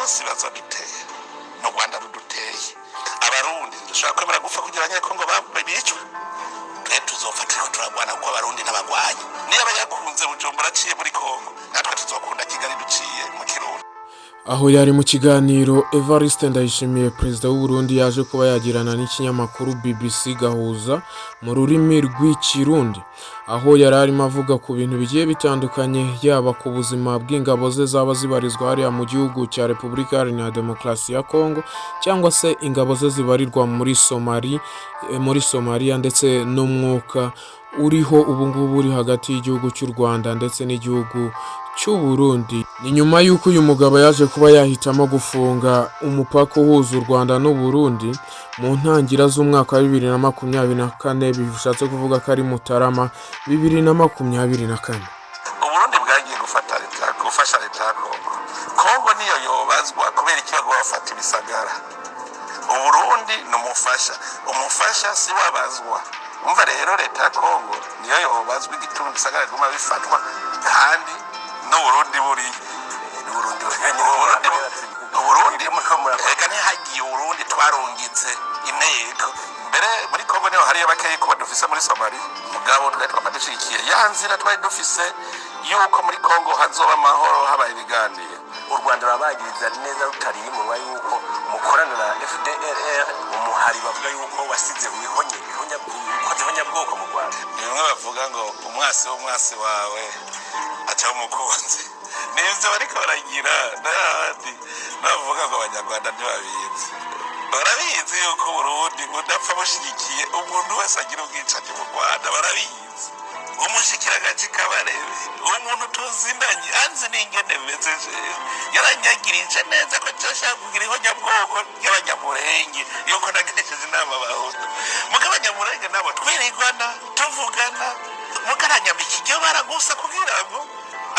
Munsi bazadutera, n'u Rwanda ruduteye. Abarundi dushobora kwemera gupfa kugira Abanyekongo bicwe? Twe tuzopfa turiko turagwana, kuko Abarundi n'abagwanyi. Niyo abayakunze Bujumbura aciye muri Kongo, natwe tuzokunda Kigali duciye mu Kirundo. Aho yari mu kiganiro Evariste Ndayishimiye, perezida w'u Burundi, yaje kuba yagirana n'ikinyamakuru BBC Gahuza mu rurimi rw'Ikirundi, aho yari arimo avuga ku bintu bigiye bitandukanye, yaba ku buzima bw'ingabo ze zaba zibarizwa hariya mu gihugu cya Repubulika Iharanira Demokarasi ya Kongo, cyangwa se ingabo ze zibarirwa muri Somali, muri Somalia, ndetse n'umwuka uriho ubu ngubu uri hagati y'igihugu cy'u Rwanda ndetse n'igihugu cy'u Burundi. Ni nyuma y'uko uyu mugabo yaje kuba yahitamo gufunga umupaka uhuza u Rwanda n'u Burundi mu ntangira z'umwaka wa 2024, bishatse kuvuga ko ari Mutarama 2024. Uburundi bwagiye gufata leta, gufasha leta ya Kongo. Kongo niyo yobazwa kubera iki bagomba bafata ibisagara. Uburundi ni umufasha, umufasha si wabazwa. Umva rero, leta ya Kongo niyo yobazwa igituma ibisagara biguma bifatwa kandi n'Uburundi buri Uburundi. Ega ntihagiye Uburundi, twarungitse inteko mbere muri Kongo, niho hariyo bakeyi kuba dufise muri Somali. Mugabo twari twama dushigikiye ya nzira twari dufise yuko muri Kongo hazoba amahoro habaye ibiganiro. U Rwanda rurabagiriza neza rutariye umunwa yuko mukorana na FDLR, umuhari bavuga yuko wasize wihonye ukoze ihonyabwoko mu Rwanda. Ni bimwe bavuga ngo umwasi w'umwasi wawe aca umukunzi. Nivyo bariko baragira n'ahandi. Bavuga ngo Abanyarwanda ntibabizi, barabizi yuko Burundi budapfa bushigikiye umuntu wese agira ubwicanyi mu Rwanda. Barabizi. Umushikiragaci Kabarebe, uwo muntu tuzinanye, anzi n'ingene meze jewe, yaranyagirije neza ko nshaka kugira ihonyabwoko ry'Abanyamurenge, yuko nageresheje inama Abahutu. Muga Abanyamurenge nabo twirigwana tuvugana, mukaranyambika iryo bara gusa kugira ngo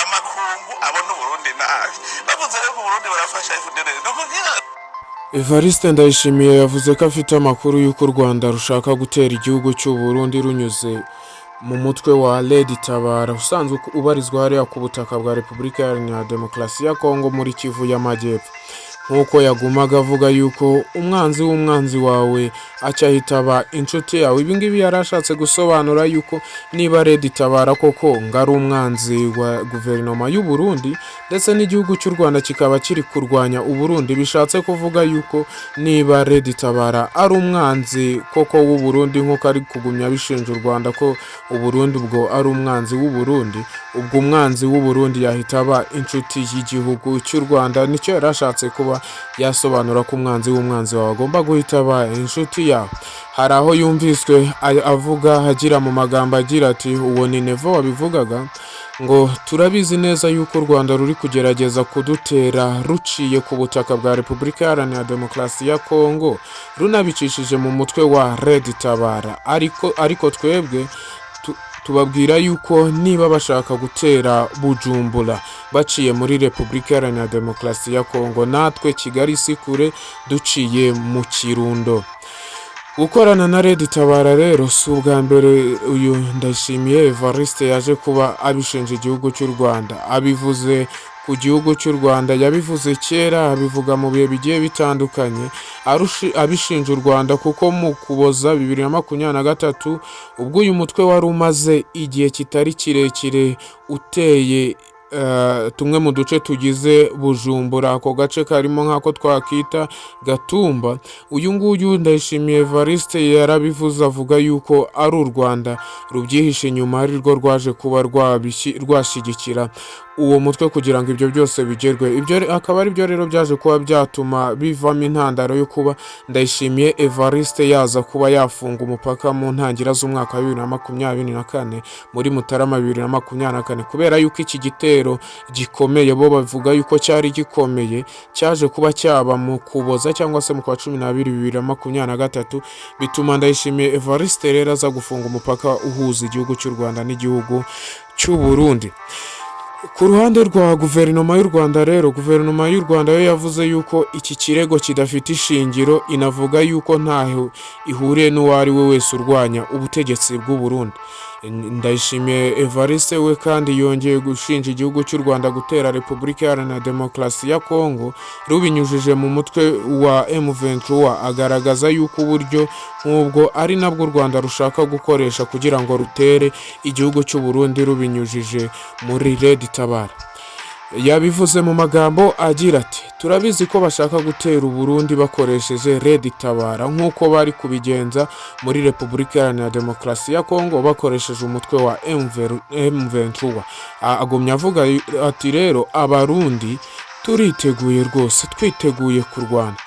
amakungu abone Uburundi nabi. Bavuze rero ko Uburundi barafasha FDL, ni ukugira Evariste Ndayishimiye yavuze ko afite amakuru y'uko u Rwanda rushaka gutera igihugu cy'u Burundi runyuze mu mutwe wa Red Tabara usanzwe ubarizwa hariya ku butaka bwa Repubulika Iharanira Demokarasi ya Kongo muri Kivu y'Amajyepfo, nk'uko yagumaga avuga yuko umwanzi w'umwanzi wawe aca ahita inshuti yawe. Ibi ngibi yari ashatse gusobanura yuko niba Red Tabara koko ngo ari umwanzi wa guverinoma y'u Burundi, ndetse n'igihugu cy'u Rwanda kikaba kiri kurwanya u Burundi, bishatse kuvuga yuko niba Red Tabara ari umwanzi koko w'u Burundi, nk'uko ari kugumya bishinja u Rwanda ko u Burundi ubwo ari umwanzi w'u Burundi, ubwo umwanzi w'u Burundi yahita aba inshuti y'igihugu cy'u Rwanda. Nicyo yari ashatse kuba yasobanura, ko umwanzi w'umwanzi wawe agomba guhita aba inshuti yawe. Hari aho yumviswe avuga agira mu magambo agira ati: "Uwo ni Neva wabivugaga, ngo turabizi neza yuko u Rwanda ruri kugerageza kudutera ruciye ku butaka bwa Repubulika Iharanira Demokarasi ya Kongo, runabicishije mu mutwe wa Red Tabara, ariko twebwe tubabwira yuko niba bashaka gutera Bujumbura baciye muri Repubulika Iharanira Demokarasi ya Kongo, natwe Kigali si kure duciye mu Kirundo." Gukorana na Red Tabara rero si ubwa mbere uyu Ndayishimiye Evariste yaje kuba abishinja igihugu cy'u Rwanda. Abivuze ku gihugu cy'u Rwanda, yabivuze kera, abivuga mu bihe bigiye bitandukanye abishinja u Rwanda, kuko mu Kuboza 2023, ubwo uyu mutwe wari umaze igihe kitari kirekire uteye tumwe mu duce tugize Bujumbura, ako gace karimo nk'ako twakita Gatumba, uyu nguyu Ndayishimiye Evariste yarabivuze, avuga yuko ari u Rwanda rubyihishe inyuma, ari rwo rwaje kuba rwashyigikira uwo mutwe kugira ngo ibyo byose bigerwe. Ibyo akaba ari byo rero byaje kuba byatuma bivamo intandaro yo kuba Ndayishimiye Evariste yaza kuba yafunga umupaka mu ntangira z'umwaka wa 2024, muri Mutarama 2024, kubera yuko iki gitero gikomeye, bo bavuga yuko cyari gikomeye, cyaje kuba cyaba mu Kuboza cyangwa se mu kwa 12 2023, bituma Ndayishimiye Evariste rero aza gufunga umupaka uhuza igihugu cy'u Rwanda n'igihugu cy'u Burundi. Ku ruhande rwa guverinoma y'u Rwanda rero, guverinoma y'u Rwanda yo yavuze yuko iki kirego kidafite ishingiro, inavuga yuko ntaho ihuriye n'uwo ari we wese urwanya ubutegetsi bw'u Burundi. Ndayishimiye Evariste we kandi yongeye gushinja igihugu cy'u Rwanda gutera Repubulika Iharanira Demokarasi ya Kongo rubinyujije mu mutwe wa M23, agaragaza yuko uburyo nk'ubwo ari nabwo u Rwanda rushaka gukoresha kugira ngo rutere igihugu cy'u Burundi rubinyujije muri Red Tabara. Yabivuze mu magambo agira ati: "Turabizi ko bashaka gutera Uburundi bakoresheje Red Tabara nk'uko bari kubigenza muri Repubulika Iharanira Demokarasi ya Kongo bakoresheje umutwe wa M23." Agumya avuga ati: "Rero Abarundi turiteguye rwose, twiteguye kurwana."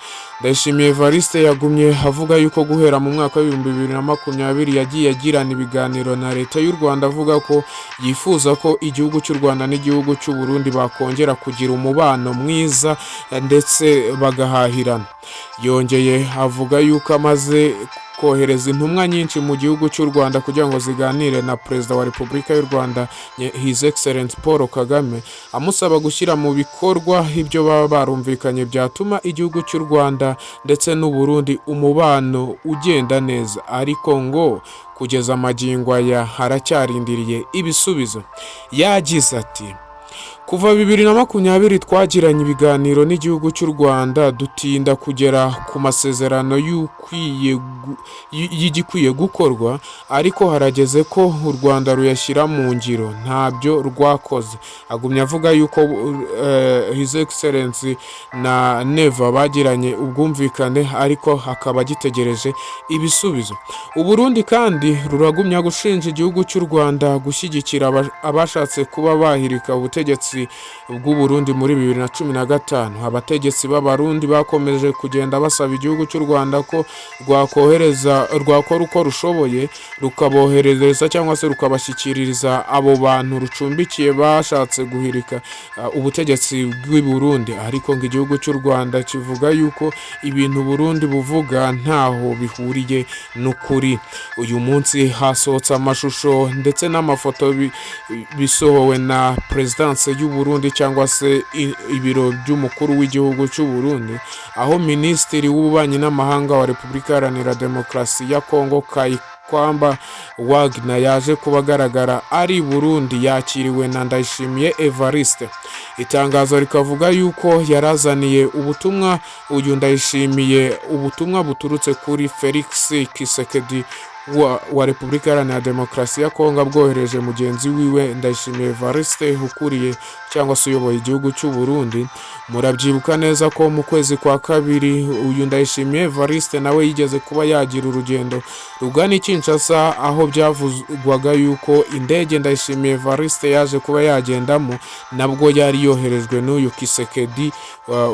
Ndayishimiye Evariste yagumye avuga yuko guhera mu mwaka wa 2020 yagiye agirana ibiganiro na leta y'u Rwanda, avuga ko yifuza ko igihugu cy'u Rwanda n'igihugu cy'u Burundi bakongera kugira umubano mwiza ndetse bagahahirana. Yongeye avuga yuko amaze kohereza intumwa nyinshi mu gihugu cy'u Rwanda kugira ngo ziganire na Perezida wa Repubulika y'u Rwanda, His Excellency Paul Kagame, amusaba gushyira mu bikorwa ibyo baba barumvikanye byatuma igihugu cy'u Rwanda ndetse n'u Burundi umubano ugenda neza, ariko ngo kugeza amagingo aya haracyarindiriye ibisubizo. Yagize ati: "Kuva 2020 twagiranye ibiganiro n'igihugu cy'u Rwanda, dutinda kugera ku masezerano y'igikwiye gukorwa, ariko harageze ko u Rwanda ruyashyira mu ngiro, ntabyo rwakoze." Agumya avuga yuko His Excellency na Neva bagiranye ubwumvikane, ariko akaba agitegereje ibisubizo. Uburundi kandi ruragumya gushinja igihugu cy'u Rwanda gushyigikira abashatse kuba bahirika ubutegetsi bw'u Burundi muri 2015. Abategetsi b'Abarundi bakomeje kugenda basaba igihugu cy'u Rwanda ko rwakohereza, rwakora uko rushoboye rukaboherereza cyangwa se rukabashyikiriza abo bantu rucumbikiye bashatse guhirika ubutegetsi bw'i Burundi, ariko ngo igihugu cy'u Rwanda kivuga yuko ibintu Burundi buvuga ntaho bihuriye n'ukuri. Uyu munsi hasohotse amashusho ndetse n'amafoto bisohowe na Perezidanse y'u Burundi cyangwa se ibiro by'umukuru w'igihugu cy'u Burundi, aho Minisitiri w'Ububanyi n'Amahanga wa Repubulika Iharanira Demokarasi ya Kongo, Kayikwamba Wagner, yaje kuba agaragara ari i Burundi, yakiriwe na Ndayishimiye Evariste. Itangazo rikavuga yuko yarazaniye ubutumwa uyu Ndayishimiye, ubutumwa buturutse kuri Felix Tshisekedi wa Repubulika Iharanira Demokarasi ya Kongo, abwohereje mugenzi wiwe Ndayishimiye Evariste ukuriye cyangwa se uyoboye igihugu cy'u Burundi. Murabyibuka neza ko mu kwezi kwa kabiri uyu Ndayishimiye Evariste nawe yigeze kuba yagira urugendo rugana i Kinshasa, aho byavugwaga yuko indege Ndayishimiye Evariste yaje kuba yagendamo nabwo yari yoherejwe n'uyu Tshisekedi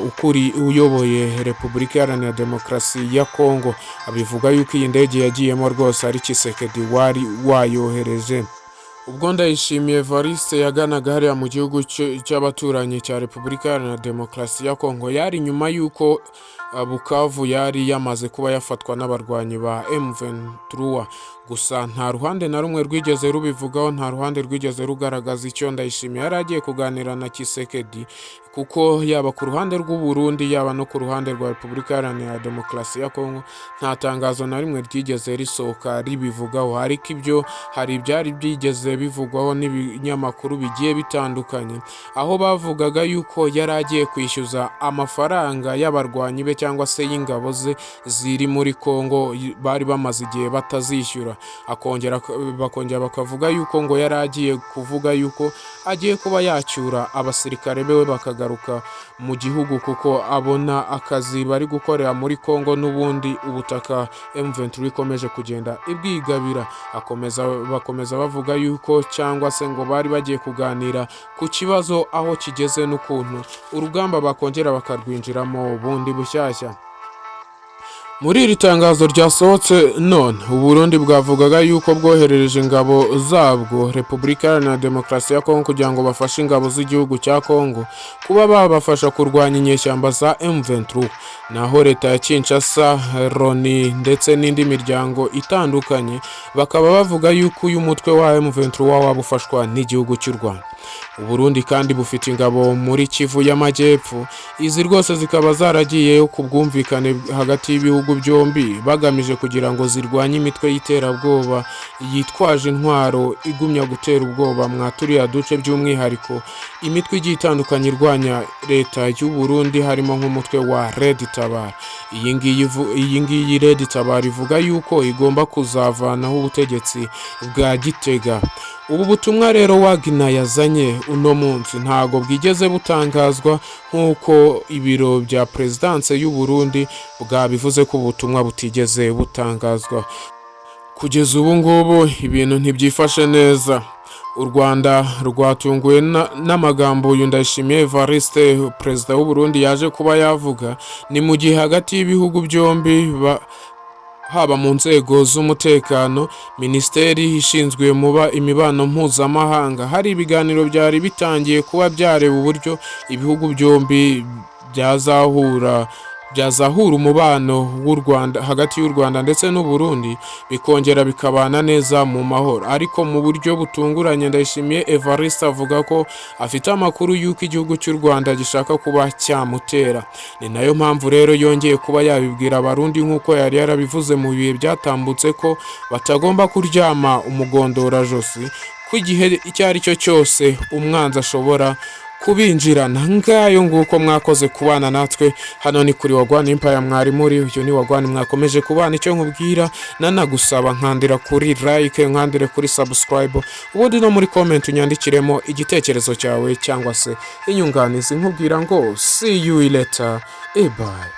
ukuri uyoboye Repubulika Iharanira Demokarasi ya Kongo. Abivuga yuko iyi ndege yagiyemo rwose ari Tshisekedi wari wayohereje. Ubwo Ndayishimiye Evariste yaganaga hariya mu gihugu cy'abaturanyi cya Repubulika Iharanira Demokarasi ya Kongo, yari nyuma y'uko Bukavu yari yamaze kuba yafatwa n'abarwanyi ba M23. Gusa nta ruhande na rumwe rwigeze rubivugaho, nta ruhande rwigeze rugaragaza icyo Ndayishimiye yari agiye kuganira na Tshisekedi, kuko yaba ku ruhande rw'u Burundi, yaba no ku ruhande rwa Repubulika Iharanira Demokarasi ya Kongo, nta tangazo na rimwe ryigeze risohoka ribivugaho. Ariko ibyo hari ibyari byigeze bivugwaho n'ibinyamakuru bigiye bitandukanye, aho bavugaga yuko yari agiye kwishyuza amafaranga y'abarwanyi be cyangwa se y'ingabo ze ziri muri Kongo bari bamaze igihe batazishyura. Akongera bakongera bakavuga yuko ngo yari agiye kuvuga yuko agiye kuba yacyura abasirikare be bakagaruka mu gihugu, kuko abona akazi bari gukorera muri Kongo n'ubundi ubutaka M23 ikomeje kugenda ibwigabira. Akomeza bakomeza bavuga yuko cyangwa se ngo bari bagiye kuganira ku kibazo aho kigeze n'ukuntu urugamba bakongera bakarwinjiramo bundi bushyashya. Muri iri tangazo ryasohotse none, Uburundi bwavugaga yuko bwoherereje ingabo zabwo Repubulika Iharanira Demokarasi ya Kongo kugira ngo bafashe ingabo z'igihugu cya Kongo kuba babafasha kurwanya inyeshyamba za M23. Naho leta ya Kinshasa, Loni ndetse n'indi miryango itandukanye bakaba bavuga yuko uyu mutwe wa M23 waba ufashwa n'igihugu cy'u Rwanda. Uburundi kandi bufite ingabo muri Kivu y'Amajyepfo, izi rwose zikaba zaragiyeyo ku bwumvikane hagati y'ibihugu byombi, bagamije kugira ngo zirwanye imitwe y'iterabwoba yitwaje intwaro igumya gutera ubwoba mwa turiya duce, by'umwihariko imitwe igiye itandukanye irwanya leta y'u Burundi, harimo nk'umutwe wa Red Tabara. Iyi ngiyi Red Tabara ivuga yuko igomba kuzavanaho ubutegetsi bwa Gitega. Ubu butumwa rero Wagner yazanye uno munsi ntago bwigeze butangazwa, nk'uko ibiro bya perezidanse y'u Burundi bwabivuze ko ubutumwa butigeze butangazwa. Kugeza ubu ngubu ibintu ntibyifashe neza. U Rwanda rwatunguwe n'amagambo uyu Ndayishimiye Evariste, perezida w'u Burundi, yaje kuba yavuga. Ni mu gihe hagati y'ibihugu byombi haba mu nzego z'umutekano, minisiteri ishinzwe muba imibano mpuzamahanga, hari ibiganiro byari bitangiye kuba byareba uburyo ibihugu byombi byazahura umubano w'u Rwanda, hagati y'u Rwanda ndetse n'u Burundi, bikongera bikabana neza mu mahoro. Ariko mu buryo butunguranye, Ndayishimiye Evariste avuga ko afite amakuru y'uko igihugu cy'u Rwanda gishaka kuba cyamutera. Ni nayo mpamvu rero yongeye kuba yabibwira Abarundi, nk'uko yari yarabivuze mu bihe byatambutse, ko batagomba kuryama umugondorajosi, ko igihe icyo ari cyo cyose umwanzi ashobora kubinjirana. Ngayo nguko, mwakoze kubana natwe. Hano ni kuri Wagwan Empire mwari muri, uyu ni Wagwan mwakomeje kubana. Icyo nkubwira nanagusaba, nkandira kuri like, nkandire kuri subscribe, ubundi no muri comment unyandikiremo igitekerezo cyawe cyangwa se inyunganizi. Nkubwira ngo see you later, bye.